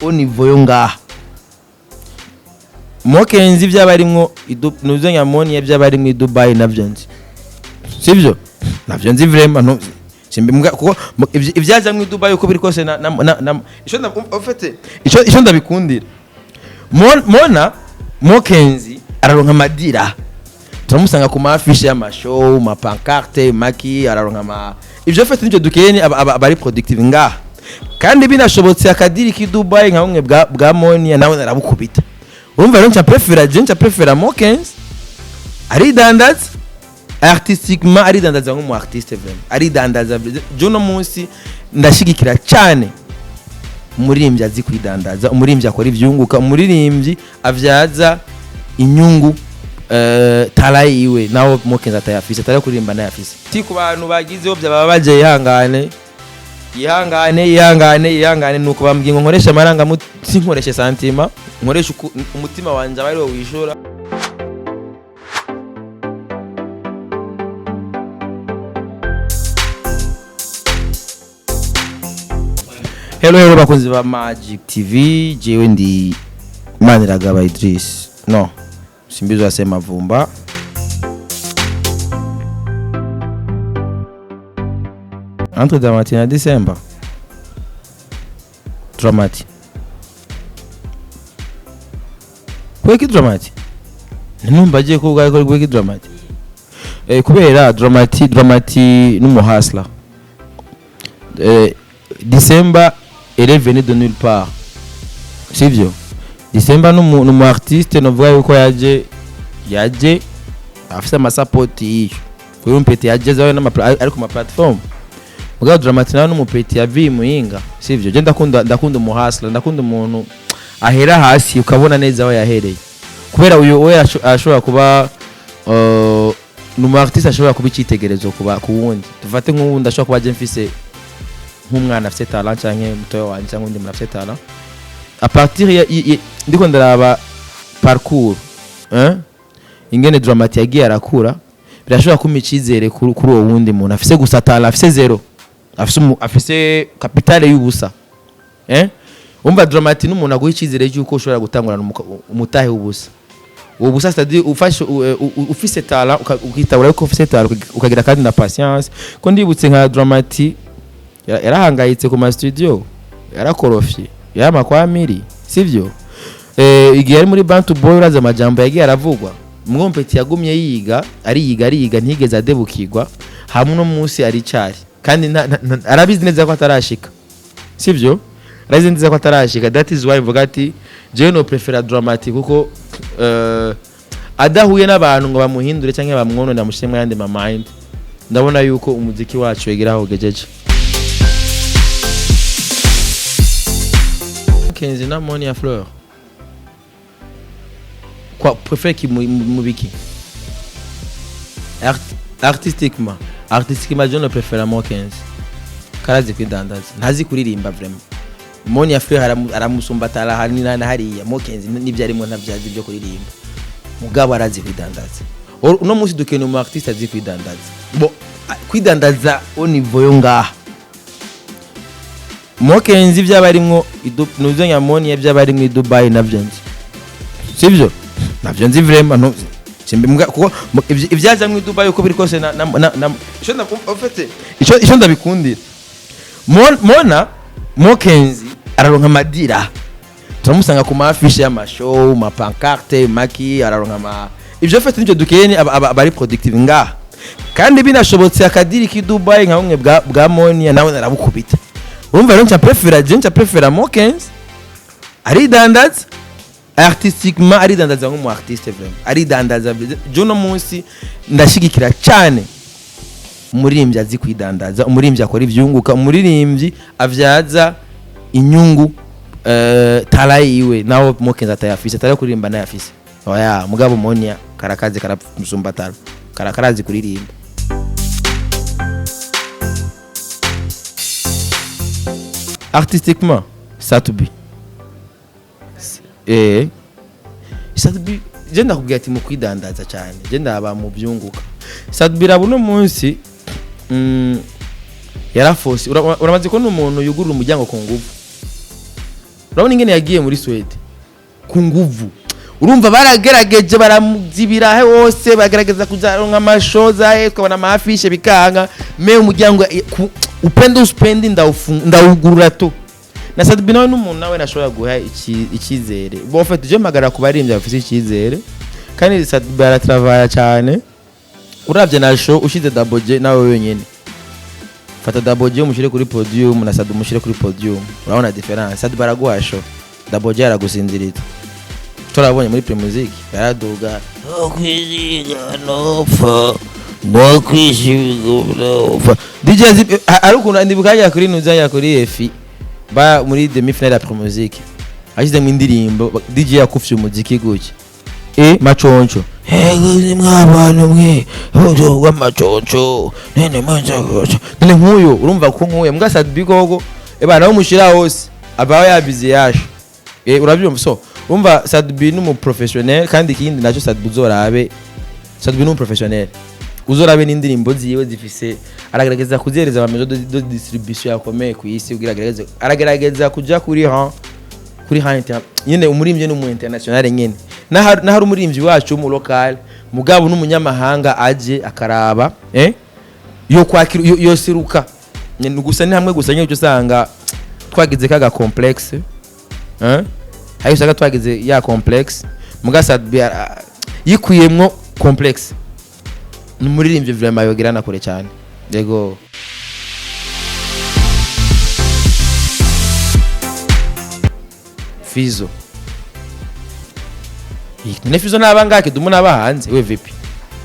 Au niveau yo ngaha, Mokenzi by'abarimwo nuzo nyamoni by'abarimwo i Dubai navyo nzi, sivyo? Navyo nzi vraiment, no simbi mbwa kuko ivyajamwo i Dubai uko biri kose na ico en fait ico ndabikundira. Mona Mokenzi araronka amadira, turamusanga ku ma affiches y'ama show, ma pancarte, maki araronka ama ivyo fait nivyo dukeneye abari productive ngaha. Kandi binashobotse akadiri ki Dubai nka bumwe bwa Monia nawe narabukubita. Urumva rero nca préféra, je nca préféra Mokenzi. Aridandaza artistiquement, aridandaza nk'umu artiste vraiment, aridandaza. Je uno munsi ndashigikira cyane umuririmbyi azi kwidandaza, umuririmbyi akora ivyunguka, umuririmbyi avyaza inyungu talent yiwe. Naho Mokenzi atayafise, atari kuririmba nayafise. Ti ku bantu bagizeho byababaje, yihangane, yihangane, yihangane, yihangane. Nuko bambwiye ngo nkoreshe amarangamutima, sinkoreshe sentiment, nkoreshe umutima wanje aba ariwo wishura. Hello, hello bakunzi ba Magic TV, jewe ndi Maniragaba Idris, no Simbizo ya Semavumba. Entre Dramati na December, Dramati kweki, Dramati ntumva agiye kuvuga ariko kweki Dramati, kubera Dramati n'umu hustler. December elle est venue de nulle part, sivyo? December n'umu artiste novuga yuko yaje afise amasapoti yiyo kuri umpeti yaje n'ama ari ku ma platform. Mugabo Dramati nawe n'umupeti yaviye Muyinga, sivyo? Je ndakunda umu hustler, ndakunda umuntu ahera hasi ukabona neza aho yahereye, kubera uyu we ashobora kuba ni umu artiste ashobora kuba icyitegererezo kuba ku wundi. Dufate nk'uwundi ashobora kuba aje mfise nk'umwana afite talent canke mutoya wanje cyangwa undi muntu afite talent, à partir ya ndiko ndaraba parcours, hein, ingene Dramati yagiye arakura, birashobora kumpa icyizere kuri uwo wundi muntu afise gusa talent, afise zéro, afise capital y'ubusa, eh. Umva, Dramati n'umuntu aguha icyizere cy'uko ushobora gutangurana umutahe w'ubusa, uwo busa, c'est-à-dire ufashe ufise talent, ukitabura yuko ufise talent, ukagira kandi na patience. Ko ndibutse nka Dramati yarahangayitse ku ma studio, yarakorofye, yama kwa miri, sivyo? Igihe ari muri Bantu Boy, uraza amajambo yagiye aravugwa. Mwompeti yagumye yiga, ariyiga, ariyiga, ntigeze adebukirwa. Hamwe uno munsi aricari kandi arabizi neza ko atarashika, sivyo? Arabizi neza ko atarashika. That is why mvuga ati jewe no préféra Dramati, kuko adahuye n'abantu ngo bamuhindure cyangwa bamwonone, bamushyiremo ayandi ma mind, ndabona yuko umuziki wacu wegera aho ugejeje. Kenzi na Monia Fleur, quoi, préfère ki mu biki? Artistiquement, je ne préfère Mo Kenzi, karazi kwidandaza, ntazi kuririmba vraiment. Monia Fleur aramusumba tara na hariya. Mo Kenzi n'ibyo arimo ntabyazi byo kuririmba, mugabo arazi kwidandaza. Uno munsi dukeneye umu artiste azi kwidandaza, bo kwidandaza au niveau yo ngaha. Mokenzi by'abarimwo nuzo nyamoni by'abarimwo i Dubai navyo nzi, sivyo? Navyo nzi vraiment, no simbi mbwa kuko ivyajamwo i Dubai uko biri kose na ico en fait ico ndabikundira. Mona Mokenzi araronka amadira, turamusanga ku ma affiches y'ama show, ma pancarte, maki araronka ama ivyo fait nivyo dukeneye abari productive ngaha. Kandi binashobotse akadiri ki Dubai nka bumwe bwa Monia nawe narabukubita. Urumva rero nca préféra, je nca préféra Mokenzi. Aridandaza artistiquement, aridandaza nk'umu artiste vraiment, aridandaza. Je uno munsi ndashigikira cyane umuririmbyi azi kwidandaza, umuririmbyi akora ivyunguka, umuririmbyi avyaza inyungu talent yiwe. Naho Mokenzi atayafise, atari kuririmba nayafise, oya, mugabo Monia karakazi karamusumba tara karakarazi kuririmba. Artistiquement, Satubi, Satubi je ndakubwira ati mu kwidandaza cyane, je ndaba mu byunguka. Satubi raba uno munsi, yarafose. Uramaze kubona umuntu yugurura umuryango ku nguvu? Urabona ingene yagiye muri Swede ku nguvu. Urumva baragerageje, baramuzibira he hose, bagerageza kuzaronka ama show zahe, tukabona ama affiches bikanga. Mais umuryango upende uspendi ndawugurura tu. Na Sat-B nawe n'umuntu nawe nashobora guha icyizere. Bon, en fait, je mpagara ku baririmbyi bafise icyizere, kandi Sat-B aratravaya cyane. Uravye na show ushize Double J nawe wenyene, fata Double J umushyire kuri podium na Sat-B umushyire kuri podium, urabona différence. Sat-B araguha show, Double J aragusinziriza. Turabonye muri Primusic yaraduga, "No kwiziga nopfa, no kwishiga nopfa." DJ Zip ari ukuntu ndibuka hajya kuri nuza ya kuri Efi ba muri demi finale ya Primusic, ashyizemo indirimbo, DJ yakufye umuziki gutya, e maconco hego mwabantu mwe rw'amaconco nene mwanza. None nk'uyu, urumva ko nk'uyu mbwa Sat-B gogo eba nawe umushira hose abaho yabize yasho, urabyumva. So urumva Sat-B ni umu professionnel, kandi ikindi nacyo Sat-B uzorabe, Sat-B ni umu professionnel, uzorabe n'indirimbo ziwe zifise, aragerageza kuzihereza ama maisons de distribution yakomeye ku isi kugira agerageze, aragerageza kuja kuri rang nyene. Umurimbyi ni umu international nyene, nahari umurimbyi wacu mu local, mugabo n'umunyamahanga aje akaraba yo kwakira yo seruka nyene. Gusa ni hamwe gusa nyene usanga twagize kaga complexe, hari usanga twagize ya complexe. Muga Sat-B yikuyemwo complexe, ni umuririmbyi vraiment yogerana kure cyane. Yego. Fizo, none Fizo naba ngake dumu naba hanze we vipi?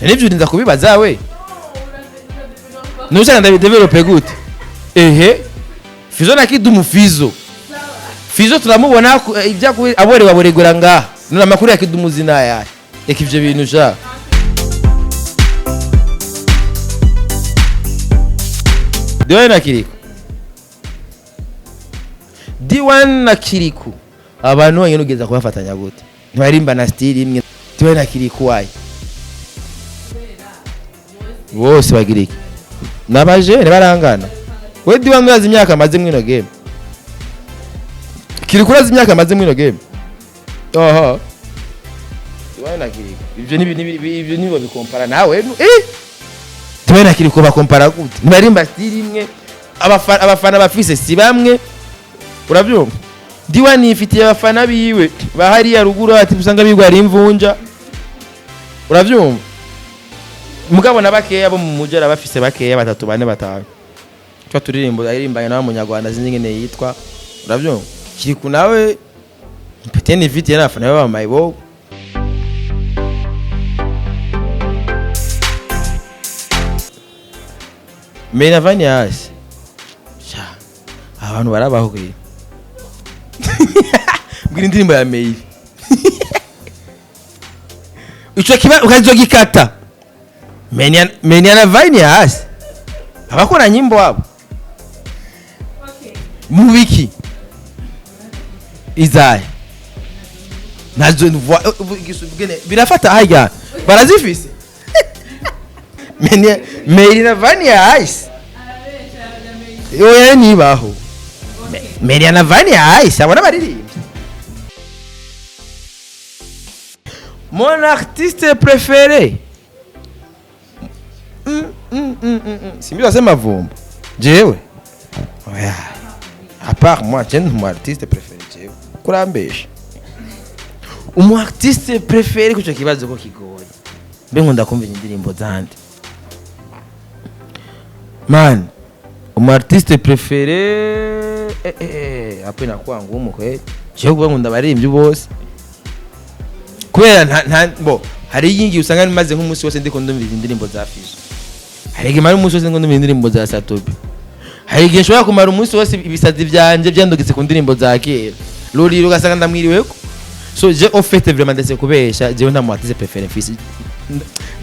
None ivyo urinza kubibaza we? Nushaka ndabidevelope gute? Ehe, Fizo na Kidumu. Fizo, Fizo turamubona ibya aborewe aboregura ngaha. None amakuru ya Kidumu zina yahe? Eka ivyo bintu sha. D1 na Kiriku, D1 na Kiriku, abantu bonyine ugeza kubafatanya gute? Ntibarimba na style imwe. D1 na Kiriku wayi bose bagira iki? N'abajene barangana. We D1 urazi imyaka amaze mwino game? Kiriku urazi imyaka amaze mwino game? Oho, D1 na Kiriku ivyo ivyo nibo bikompara nawe. D1 na Kiriku bakompara gute? Ntibarimba style imwe, abafana bafise si bamwe, urabyumva? D1 yifitiye abafana biwe bahariya ruguru, ati usanga bigwara imvunja, urabyumva? Mugabo na bakeya bo mu muji arabafise, bakeya, batatu, bane, batanu. Twa turirimbo aririmbanye nawe munyarwanda, sinzi ingene yitwa, urabyumva? Kiriku nawe Mpeteni vite n'abafana b'abamayi bo. Meravani hasi sha, abantu barabaho kweli. Mbwira indirimbo ya Meiri ico kiba ukazogikata. Menia na Vine hasi abakora nyimbo abo. Okay. Mubiki izahe nazo birafata harya barazifise. Menia, Meiri na Vine hasi. Arabesha ya Meiri. Oya, nibaho. Okay. Menia na Vine hasi abona baririmbye. Mon artiste préféré, simbi wasema vumba jewe. Oya, à part moi, je mon artiste préféré jewe kurambesha umu artiste préféré kuco kibazo ko kigoye. Mbe nkunda kumva indirimbo zandi man. Umu artiste préféré, hapo inakuwa ngumu kweli. Jewe kuba nkunda abaririmbyi bose kubera nta bo hari iyingi usanga maze nk'umunsi wose ndiko ndumviriza indirimbo za Fizo, hari igihe mara umunsi wose ndiko ndumviriza indirimbo za Satobi, hari igihe nshobora kumara umunsi wose ibisazi vyanje vyandugitse ku ndirimbo za kera Ruriro, ugasanga ndamwiriweko. So je, au fait, vraiment ndetse kubesha, jewe nta mu artiste préféré mfise.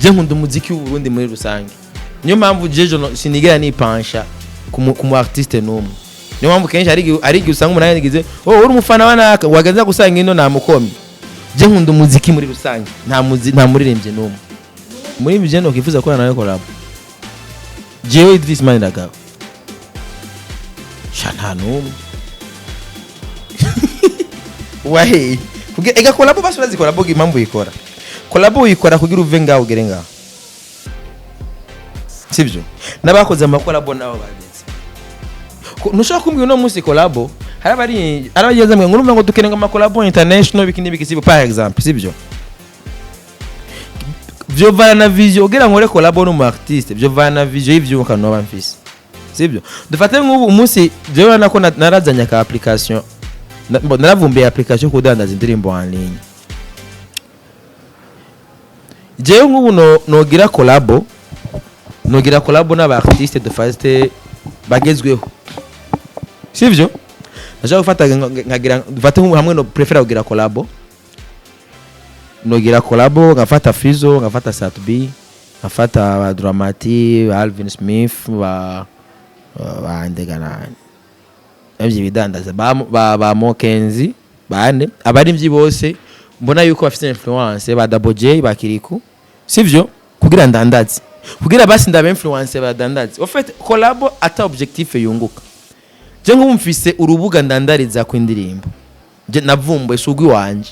Je nkunda umuziki w'u Burundi muri rusange, niyo mpamvu je sinigera nipansha ku mu artiste n'umwe. Niyo mpamvu kenshi hari igihe usanga umuntu yagize: "Oh, uri umufana wa naka," wageza gusanga ino namukomye. Je nkunda umuziki muri rusange, nta muririmbyi n'umwe. Umuririmbyi je nokifuza ko nawe collab, jewe Idris Maniragaba, sha nta n'umwe. Waheye kugira ega collabo, basi urazi collabo, impamvu uyikora collabo, uyikora kugira uve ngaho ugere ngaho, sibyo? N'abakoze amacollabo nabo bageze. Ntushobora kumbwira uno munsi collabo, hari abari, hari abageze ngo urumva ngo dukeneye ngo amacollabo international, biki n'ibiki, sibyo? Par exemple, sibyo? Vyovana na vision. Kugira nkore collabo n'umu artiste, vyovana na vision y'ivyuka noba mfise, sibyo? Dufate nk'ubu umunsi jewe urabona ko narazanye aka application, naravumbuye application yo kudandaza indirimbo en ligne. Jewe nk'ubu nogira collabo, nogira collabo n'aba artiste dufate bagezweho, sivyo? Ndashaka gufata nkagira, dufate nk'ubu hamwe no préféra kugira collabo, nogira collabo nkafata Fizo, nkafata Sat-B, nkafata ba Dramati, ba Alvin Smith, ba Ndegana, ivyo bidandaza, ba Mokenzi, bane abarimvyi bose mbona yuko bafite influence, ba Double J, ba Kiriku, sivyo? Kugira ndandaze, kugira basi ndabe influence badandaze. En fait, collabo ata objectif yunguka. Je nk'ubu mfise urubuga ndandariza ku indirimbo, je navumbuye sugwi wanje.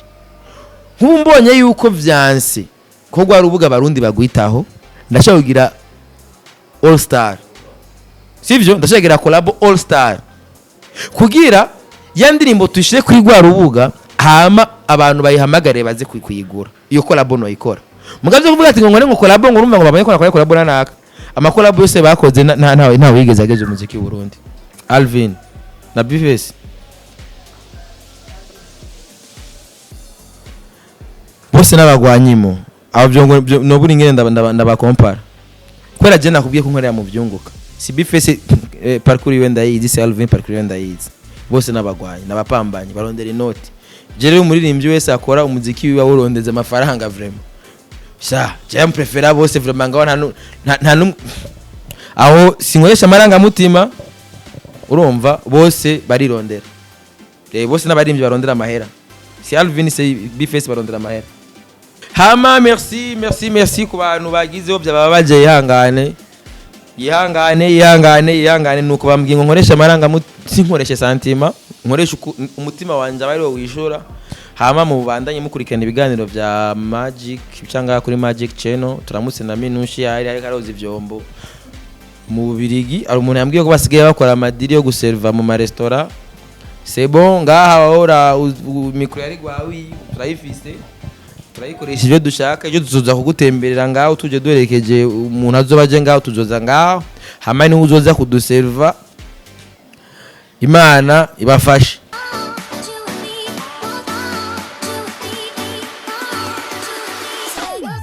Nk'ubu mbonye yuko vyanse ko rwa rubuga abarundi bagwitaho, ndashaka kugira all star, sivyo? Ndashaka kugira collabo all star kugira ya ndirimbo tuyishire kuri rwa rubuga, hama abantu bayihamagare baze kuyigura. Iyo collabo noyikora. Mugabo kuvuga ati ngo nkore ngo collabo, ngo urumva ngo babonye ko nakora collabo na naka, amacollabo yose bakoze ntawe wigeze ageze umuziki w'u Burundi. Alvin na Bface bose n'abagwanyimo abo byo ngo nobura ingene ndabakompara, kubera je nakubwiye ko nkorera mu byunguka. Si Bface, parcours yiwe ndayizi, si Alvin, parcours yiwe ndayizi. Bose n'abagwanyi, n'abapambanyi barondera inoti. Je rero umuririmbyi wese akora umuziki wiwe awurondeza amafaranga, vraiment sha, je préféra bose vraiment. Ngaho nta aho sinkoresha amarangamutima. Urumva bose barirondera, bose n'abaririmbyi barondera amahera, si Alvin, si Bface, barondera amahera. Hama merci, merci, merci ku bantu bagizeho byababaje. Yihangane, yihangane, yihangane, yihangane. Nuko bambwiye ngo nkoreshe amarangamutima, sinkoreshe sentiment, nkoreshe umutima wanje aba ariwo wishura. Hama mubandanye mukurikirana ibiganiro vya Magic cyangwa kuri Magic Channel. Turamutse na Minushi yari ariko aroza ivyombo mu Bubirigi. Hari umuntu yambwiye ko basigaye bakora amadeal yo guserva mu maresitora. C'est bon, ngaha wahora micro yari gwawe, turayifise, turayikoresha ibyo dushaka. Ibyo tuzoza kugutemberera ngaho, tuje duherekeje umuntu azoba aje ngaho, tuzoza ngaho, hama niwe uzoza kuduserva. Imana ibafashe.